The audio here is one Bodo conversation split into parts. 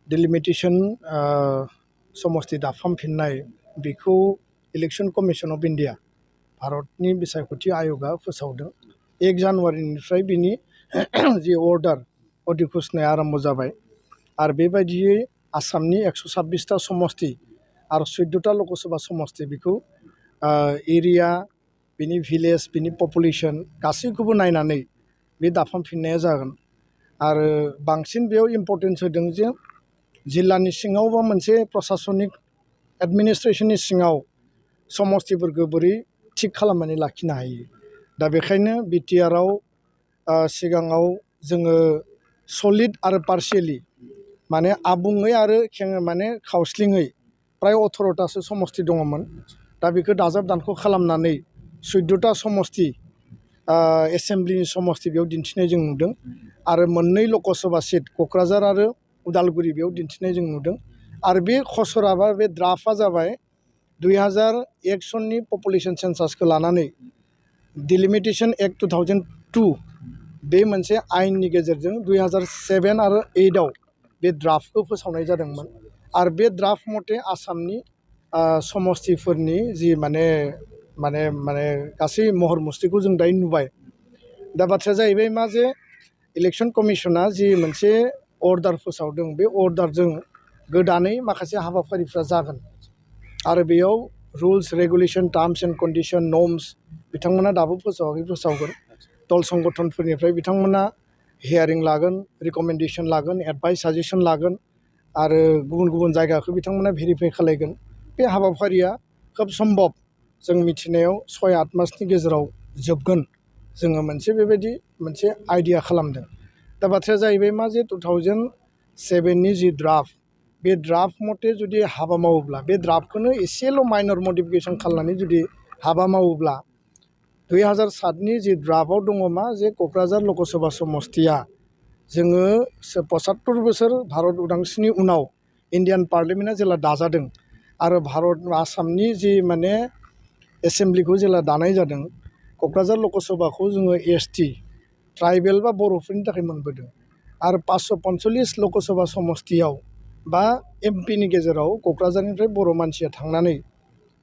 डिलिमिटेशन समस्ति दाफामफिननाय बेखौ इलेक्शन कमिशन अफ इंडिया भारतनि बिसायख'थि आय'गा फोसावदों 1 जानुवारिनिफ्राय बिनि जि अर्डार अधिघोषणाया आरम्भ जाबाय आरो बेबायदियै आसामनि 126टा समस्ति आरो 14टा लकसभा समस्ति बेखौ एरिया बिनि भिलेज बिनि पपुलेशन गासैखौबो नायनानै बे दाफामफिननाया जागोन आरो बांसिन बेयाव इम्पर्टेन्स होदों जे जिल्लानि सिङाव बा मोनसे प्रशासनिक एडमिनिस्ट्रेशननि सिङाव समस्तिफोरखौ बोरै थिक खालामनानै लाखिनो हायो दा बेखायनो बिटिआरआव सिगाङाव जोङो सलिड आरो पार्शियेलि माने आबुङै आरो माने खावस्लिङै प्राय 18टासो समस्ति दङमोन दा बेखौ दाजाब दानख' खालामनानै 14टा समस्ति एसेम्ब्लिनि समस्ति बेयाव दिन्थिनाय जों नुदों आरो मोननै लकसभा सीट क'क्राझार आरो उदालगुरि बेयाव दिन्थिनाय जों नुदों आरो बे खसरा बा बे ड्राफ्टआ जाबाय 2001 सननि पपुलेशन सेन्सासखौ लानानै डिलिमिटेशन एक्ट 2002 बे मोनसे आयेननि गेजेरजों 2007 आरो 8 आव बे ड्राफ्टखौ फोसावनाय जादोंमोन आरो बे ड्राफ्ट मथे आसामनि समस्तिफोरनि जि माने माने माने गासै महर मुस्रिखौ जों दायो नुबाय दा बाथ्राया जाहैबाय मा जे इलेक्शन कमिशना जि मोनसे अर्डार फोसावदों बे अर्डारजों गोदानै माखासे हाबाफारिफ्रा जागोन आरो बेयाव rules regulation terms and condition norms बिथांमोना दाबो फोसावाखै फोसावगोन दल संगठनफोरनिफ्राय बिथांमोना हियारिं लागोन रिकमेन्डेशन लागोन एडभाइस साजेसन लागोन आरो गुबुन गुबुन जायगाखौ बिथांमोना भेरिफाइ खालामगोन बे हाबाफारिया खोब सम्भब जों मिथिनायाव 6-8 मासनि गेजेराव जोबगोन जोङो मोनसे बेबायदि मोनसे आइडिया खालामदों दा बाथ्राया जाहैबाय मा जे 2007 नि जि ड्राफ्ट बे ड्राफ्ट मथे जुदि हाबा मावोब्ला बे ड्राफ्टखौनो एसेल' माइनर मडिफिकेशन खालामनानै जुदि हाबा मावोब्ला 2007 नि जि ड्राफ्टआव दङ मा जे क'क्राझार लकसभा समस्तिया जोङो 75 बोसोर भारत उदांस्रिनि उनाव इन्डियान पार्लियामेन्टआ जेला दाजादों आरो भारत आसामनि जि माने एसेम्ब्लिखौ जेला दानाय जादों क'क्राझार लकसभाखौ जोङो एसटि ट्राइबेल बा बर'फोरनि थाखाय मोनबोदों आरो 545 लकसभा समस्तियाव बा एमपिनि गेजेराव क'क्राझारनिफ्राय बर' मानसिया थांनानै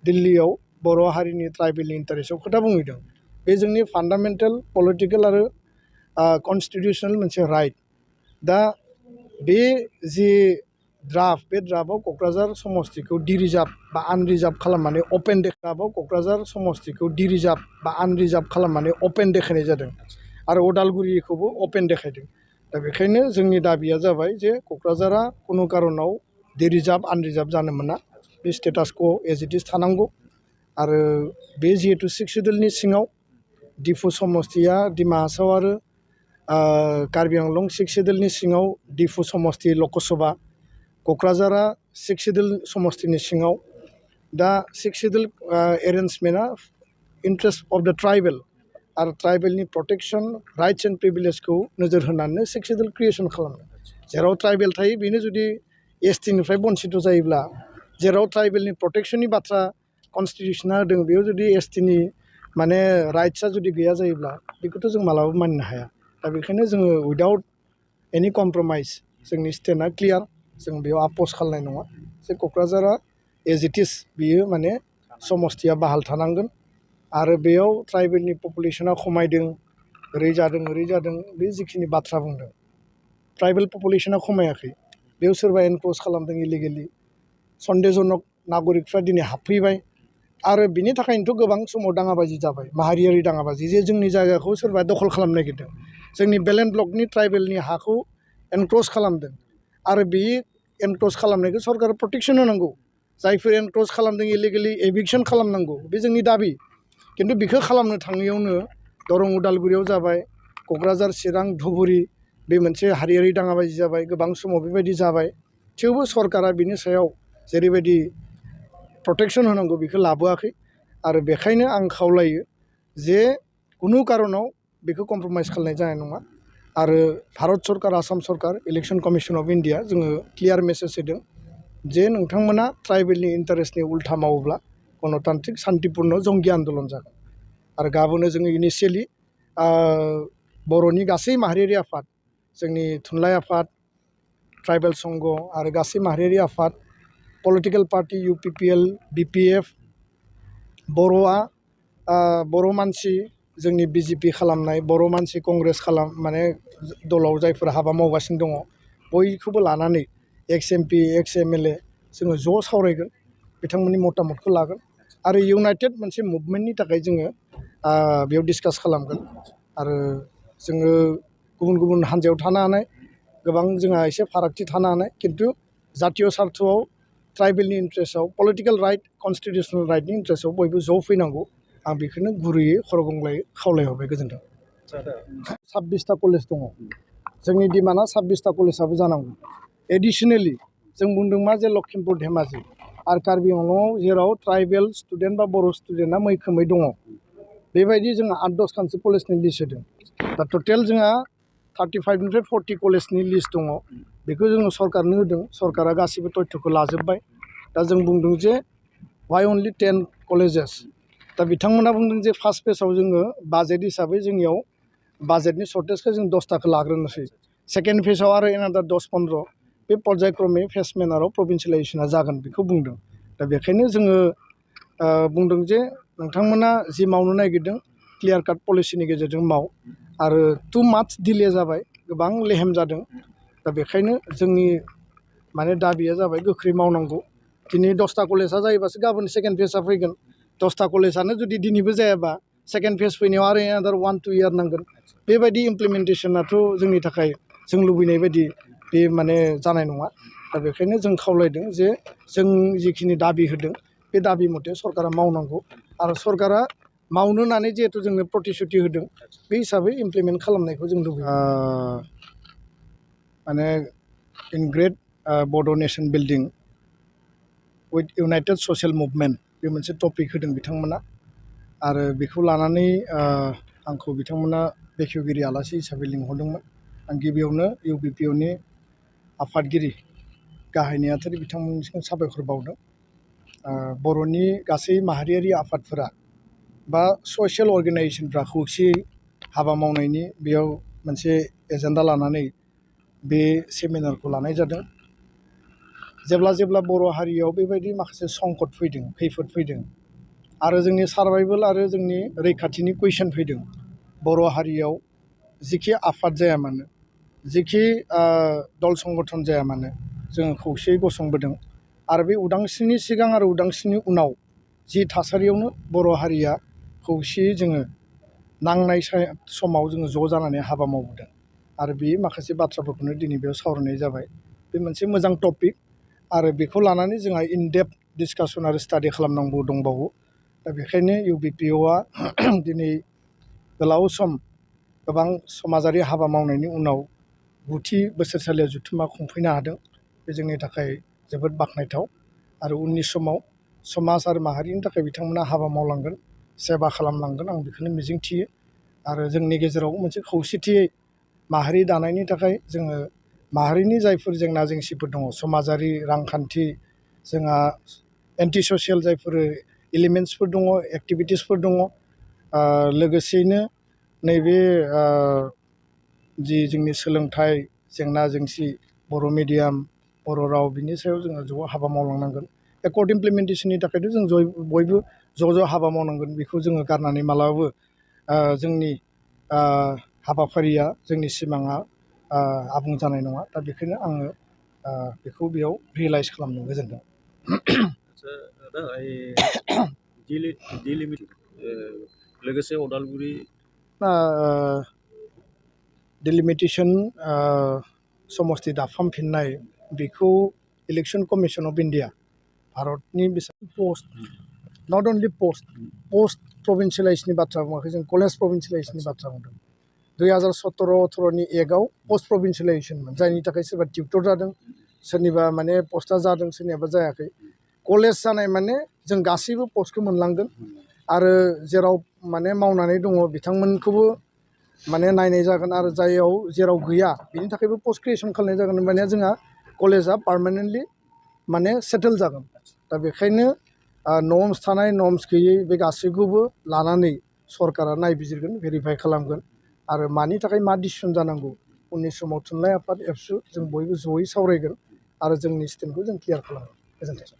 दिल्लीयाव बर' हारिनि ट्राइबेलनि इन्टारेस्टआव खोथा बुंहैदों बे जोंनि फान्डामेन्टेल पलिटिकेल आरो कन्स्टिटिउसनेल मोनसे राइट दा बे जि ड्राफ्ट बे ड्राफ्टआव क'क्राझार समस्तिखौ डिरिजार्भ बा आनरिजार्भ खालामनानै अपेन ड्राफ्टआव क'क्राझार समस्तिखौ डिरिजार्भ बा आनरिजार्भ खालामनानै अपेन देखायनाय जादों आरो उदालगुरिखौबो अपेन देखायदों दा बेखायनो जोंनि दाबिया जाबाय जे क'क्राझारा खुनु कारनाव डिरिजार्भ आनरिजार्भ जानो मोना बे स्टेटासखौ एज इट इज थानांगौ आरो बे जिहेतु 6 सिडुलनि सिङाव डिफु समस्तिया डिमा हासाव आरो कार्बि आंलं 6 सिडुलनि सिङाव डिफु समस्ति लकसभा क'क्राझारा 6 सिडुल समस्तिनि सिङाव दा 6 सिडुल एरेन्जमेन्टआ इन्ट्रेस्ट अफ द ट्राइबेल आरो ट्राइबेलनि प्रटेक्शन राइट्स एन्ड प्रिभिलेजखौ नोजोर होनानै 6 सिडुल क्रिएसन खालामदों जेराव ट्राइबेल थायो बेनो जुदि एसटिनिफ्राय बन्सित जायोब्ला जेराव ट्राइबेलनि प्रटेक्शननि बाथ्रा कन्स्टिटिउसना होदों बेयाव जुदि एसटिनि माने राइट्सआ जुदि गैया जायोब्ला बेखौथ' जों मालाबाबो मानिनो हाया दा बेखायनो जोङो उइदाउट एनि कमप्रमाइज जोंनि स्टेन्डआ क्लियार जों बेयाव आपस खालामनाय नङा जे क'क्राझारा एज इट इज बियो माने समस्तिया बाहाल थानांगोन आरो बेयाव ट्राइबेलनि पपुलेशना खमायदों ओरै जादों बे जिखिनि बाथ्रा बुंदों ट्राइबेल पपुलेशना खमायाखै बेयाव सोरबा एनक्र'च खालामदों इलिगेलि सन्देहजनक नागरिकफ्रा दिनै हाबफैबाय आरो बिनि थाखायनोथ' गोबां समाव दाङाबाजि जाबाय माहारियारि दाङाबाजि जे जोंनि जायगाखौ सोरबा दखल खालामनो नागिरदों जोंनि बेलेन्ड ब्लकनि ट्राइबेलनि हाखौ एनक्र'च खालामदों आरो बे एनक्र'च खालामनायखौ सरकारा प्रटेक्शन होनांगौ जायफोर एनक्र'च खालामदों इलिगेलि एभिक्सन खालामनांगौ बे जोंनि दाबि खिन्थु बेखौ खालामनो थाङैयावनो दरं उदालगुरियाव जाबाय क'क्राझार चिरां धुबुरी बे मोनसे हारियारि दाङाबाजि जाबाय गोबां समाव बेबायदि जाबाय थेवबो सरकारा बिनि सायाव जेरैबायदि प्रटेक्शन होनांगौ बेखौ लाबोआखै आरो बेखायनो आं खावलायो जे खुनु कारनाव बेखौ कमप्रमाइज खालामनाय जानाय नङा आरो भारत सरकार आसाम सरकार इलेक्शन कमिशन अफ इन्डिया जोङो क्लियार मेसेज होदों जे नोंथांमोना ट्राइबेलनि इन्टारेस्टनि उल्था मावोब्ला गणतान्त्रिक शान्तिपुर्ण जंगि आन्दलन जागोन आरो गाबोनो जोङो इनिशियेलि बर'नि गासै माहारियारि आफाद जोंनि थुनलाइ आफाद ट्राइबेल संघ आरो गासै माहारियारि आफाद पलिटिकल पार्टी UPPL BPF बर'आ बर' मानसि जोंनि BJP खालामनाय बर' मानसि कंग्रेस माने दलाव जायफोर हाबा मावगासिनो दङ बयखौबो लानानै ex-MP ex-MLA जोङो ज' सावरायगोन बिथांमोननि मतामतखौ लागोन आरो इउनाइटेड मोनसे मुभमेन्टनि थाखाय जोङो बेयाव डिसकास खालामगोन आरो जोङो गुबुन गुबुन हान्जायाव थानो हानाय गोबां जोंहा एसे फारागथि थानो हानाय खिन्थु जातीय सार्थआव ट्राइबेलनि इन्ट्रेस्टआव पलिटिकल राइट कन्स्टिटिउसनेल राइटनि इन्ट्रेस्टआव बयबो ज' फैनांगौ आं बेखौनो गुरैयै खर'गंग्लायै खावलायहरबाय गोजोन्थों 26टा कलेज दङ जोंनि डिमान्डआ 26टा कलेजाबो जानांगौ एडिशनेलि जों बुंदों मा जे लखिमपुर धेमाजि आरो कार्बि आंलंआव जेराव ट्राइबेल स्टुडेन्ट बा बर' स्टुडेन्टआ मैखोमै दङ बेबायदि जोंहा 8-10खानसो कलेजनि लिस्ट होदों दा टटेल जोंहा 35निफ्राय 40 कलेजनि लिस्ट दङ बेखौ जोङो सरकारनो होदों सरकारा गासिबो तथ्यखौ लाजोब्बाय दा जों बुंदों जे वाइ अनलि 10 कलेजेस दा बिथांमोना बुंदों जे फार्स्ट फेजआव जोङो बाजेट हिसाबै जोंनियाव बाजेटनि सर्टेजखौ जों 10टाखौ लाग्रोनोसै सेकेन्ड फेजआव आरो एनादार 10-15 बे पर्यायक्रमै फेज मेनाराव प्रभिन्सियेलाइजेसना जागोन बेखौ बुंदों दा बेखायनो जोङो बुंदों जे नोंथांमोना जि मावनो नागिरदों क्लियार काट पलिसिनि गेजेरजों माव आरो टु माच डिले जाबाय गोबां लेहेम जादों दा बेखायनो जोंनि माने दाबिया जाबाय गोख्रै मावनांगौ दिनै 10टा कलेजा जायोबासो गाबोन सेकेन्ड फेजआ फैगोन 10टा कलेजानो जुदि दिनैबो जायाबा सेकेन्ड फेज फैनायाव आरो एनादार 1-2 इयार नांगोन बेबायदि इमप्लिमेन्टेसनाथ' जोंनि थाखाय जों लुबैनाय बायदि बे माने जानाय नङा दा बेखायनो जों खावलायदों जे जों जिखिनि दाबि होदों बे दाबि मथे सरकारा मावनांगौ आरो सरकारा मावनो होननानै जिहेतु जोंनो प्रतिश्रुति होदों बे हिसाबै इमप्लिमेन्ट खालामनायखौ जों लुबैयो माने इन ग्रेट बड' nation building with United social movement बे मोनसे टपिक होदों बिथांमोना आरो बेखौ लानानै आंखौ बिथांमोना बेखेवगिरि आलासि हिसाबै लिंहरदोंमोन आं गिबियावनो UPPOनि आफादगिरि गाहाय नेहाथारि बिथांमोननिसिम साबायखर बावदों बर'नि गासै माहारियारि आफादफोरा बा ससियेल अर्गेनाइजेसनफ्रा खौसेयै हाबा मावनायनि बेयाव मोनसे एजेन्डा लानानै बे सेमिनारखौ लानाय जादों जेब्ला बर' हारियाव बेबायदि माखासे संकट फैदों खैफोद फैदों आरो जोंनि सार्भाइभेल आरो जोंनि रैखाथिनि कुइसन फैदों बर' हारियाव जिखि आफाद जाया मानो जिखि दल संगठन जाया मानो जोङो खौसेयै गसंबोदों आरो बे उदांस्रिनि सिगां आरो उदांस्रिनि उनाव जि थासारियावनो बर' हारिया खौसेयै जोङो नांनाय समाव जोङो ज' जानानै हाबा मावबोदों आरो बे माखासे बाथ्राफोरखौनो दिनै बेयाव सावरायनाय जाबाय बे मोनसे मोजां टपिक आरो बेखौ लानानै जोंहा इनडेप्थ डिसकासन आरो स्टाडि खालामनांगौ दंबावो दा बेखायनो UPPOआ दिनै गोलाव सम गोबां समाजारि हाबा मावनायनि उनाव 9थि बोसोरसालियाव जथुम्मा खुंफैनो हादों बे जोंनि थाखाय जोबोद बाख्नायथाव आरो उननि समाव समाज आरो माहारिनि थाखाय बिथांमोना हाबा मावलांगोन सेबा खालामलांगोन आं बेखौनो मिजिंथियो आरो जोंनि गेजेराव मोनसे खौसेथियै माहारि दानायनि थाखाय जोङो माहारिनि जायफोर जेंना जेंसिफोर दङ समाजारि रांखान्थि जोंहा एन्टि ससियेल जायफोर एलिमेन्ट्सफोर दङ एक्टिभिटिसफोर दङ लोगोसेयैनो नैबे जि जोंनि सोलोंथाइ जेंना जेंसि बर' मिडियाम बर' राव बिनि सायाव जोङो ज' हाबा मावलांनांगोन एकर्ड इमप्लिमेन्टेसननि थाखायथ' जों बयबो ज' हाबा मावनांगोन बेखौ जोङो गारनानै मालाबाबो जोंनि हाबाफारिया जोंनि सिमाङा आबुं जानाय नङा दा बेखायनो आङो बेखौ बेयाव रियेलाइज खालामनो गोजोनदों लोगोसे अदालगुरि डिलिमिटेसन समस्ति दाफामफिननाय बेखौ इलेक्सन कमिसन अफ इन्डिया भारतनि पस्ट नट अनलि पस्ट प्रभिन्सियेलाइजनि बाथ्रा बुङाखै जों कलेज प्रभिन्सियेलाइजनि बाथ्रा बुंदों 2017-18नि एक्टआव पस्ट प्रभिन्सियेलाइजेसनमोन जायनि थाखाय सोरबा टिउटर जादों सोरनिबा माने पस्टआ जादों सोरनियाबा जायाखै कलेज जानाय माने जों गासैबो पस्टखौ मोनलांगोन आरो जेराव माने मावनानै दङ बिथांमोनखौबो माने नायनाय जागोन आरो जेराव गैया बिनि थाखायबो पस्ट क्रिएसन खालामनाय जागोन माने जोंहा कलेजा पार्मानेन्टलि माने सेटेल जागोन दा बेखायनो नर्म्स थानाय नर्म्स गैयै बे गासैखौबो लानानै सरकारा नायबिजिरगोन भेरिफाइ खालामगोन आरो मानि थाखाय मा डिसिसन जानांगौ उननि समाव थुनलाइ आफाद एबसु जों बयबो जयै सावरायगोन आरो जोंनि स्टेन्डखौ जों क्लियार खालामगोन। गोजोन्थों।